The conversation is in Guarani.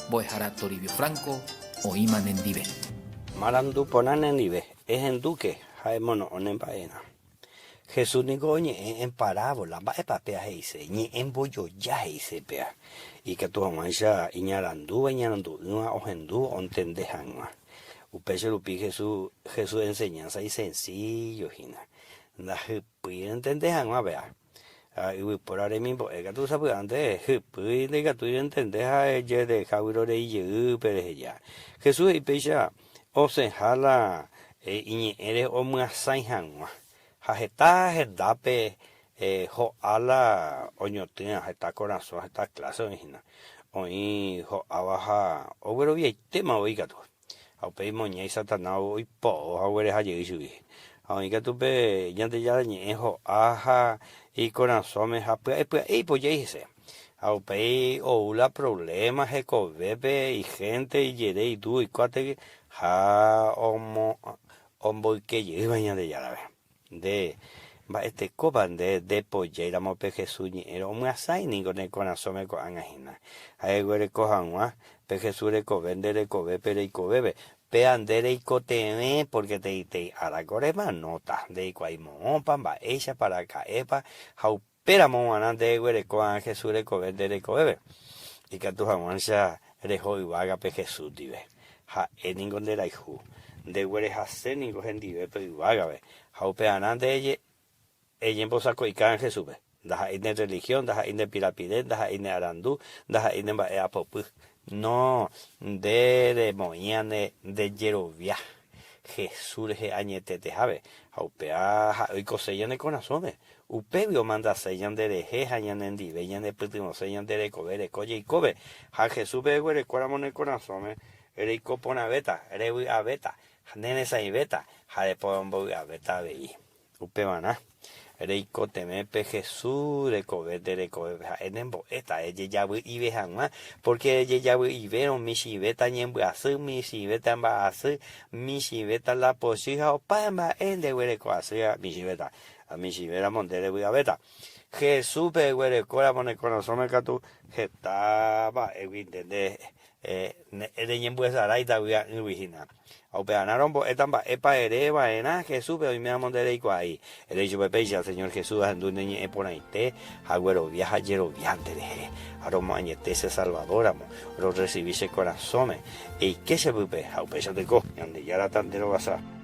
Mbo'ehára Toribio Franco oĩma nendive. Marandu porã nendive, ehendúke ha emono'õ ne mba'erã. Jesús niko oñe'ẽ en parábola, mba'épa péa he'ise? Ñe'ẽ mbojoja he'ise péa, ikatu hag̃uáicha iñarandúva iñarandu'ỹva ohendu ontende hag̃ua. Upéicha rupi Jesús, Jesús enseñanza isencillo hína, ndahypýi rentende hag̃ua péa. Ha yvypóra remimbo'e katu sapy'ánte hypýi ndaikatúi rentende ha ejedeha vyrorei jey pe reheja. Jesús he'i péicha osẽha la iñe'ẽre omyasãi hag̃ua, ha heta hendápe ho'a la oñotỹa heta korasõ, heta kláse oĩ hína, oĩ ho'áva ha ogueroviaitéma voi katu. Ha upéi moñái Satanás oipo'o ha oguereha jey chugui. Ha oĩ katu pe Ñandejára Ñe'ẽ ho'a ha ikorasõme ha pya'e pya'e ipojái hese. Ha upéi ou la provléma hekovépe, ihénte, ijere, itúva, ikuáte ha omboyke jeýva Ñandejárape. Nde, mba'etekópa nde ndepojáiramo pe Jesús ñe'ẽre omyasãi ningo ne korasõme ko'ág̃a hína. Ha eguereko hag̃ua pe Jesús rekove nde rekovépe reikovépe, péa nde reikotevẽ pórke teitei árako remanóta, ndeikuaái moõpa, mba'éichapa, araka'épa, ha upéramo g̃uarã nde eguereko hag̃ua Jesús rekove nde rekovépe, ikatu hag̃uáicha reho yvágape Jesús ndive. Ha'e ningo nde rayhu, nde guerehase ningo hendive pe yvágape, ha upearã nde eñembosako'ika Jesúspe. Ndaha'éi ne religión, ndaha'éi nde pirapire, ndaha'éi ne arandu, ndaha'éi ne mba'e apopy. No, nde remoĩa ne nde jerovia Jesús rehe añetetehápe, ha upéva ha'e oikose ñane korasõme. Upégui omandase ñande rehe ha ñanendive ñanepytyvõse ñande rekove reko jeikópe. Ha Jesúspe eguerekóramo ne korasõme, reiko porãvéta, revy'avéta, ha neresãivéta ha reporombovy'avéta avei. Upevarã, reikotevẽ pe Jesús rekove nde rekovépe, ha'e nembo'éta ejejavy'ive hag̃ua, pórke rejejavy'ivérõ michĩvéta ñembyasy, michĩvéta mba'asy, michĩvéta la pochy ha opa mba'e ndeguereko asýva michĩvéta. Ha michĩvéramo nde revy'avéta. Jesúspe eguerekóramo ne korasõme katu heta mba'égui nde nde reñembyesaráita vy'a'ỹgui hína. Ha upearã rombo'éta mba'épa ere va'erã Jesúspe oiméramo nde reikuaái. Ere ichupe péicha, Señor Jesús, ahendu ne ñe'ẽ porãite ha aguerovia ha ajerovia nde rehe. Ha romoañete che Salvador-ramo, rorresivi che korasõme. Eike che pype ha upéicha toiko. Ñandejára ta nde rovasa.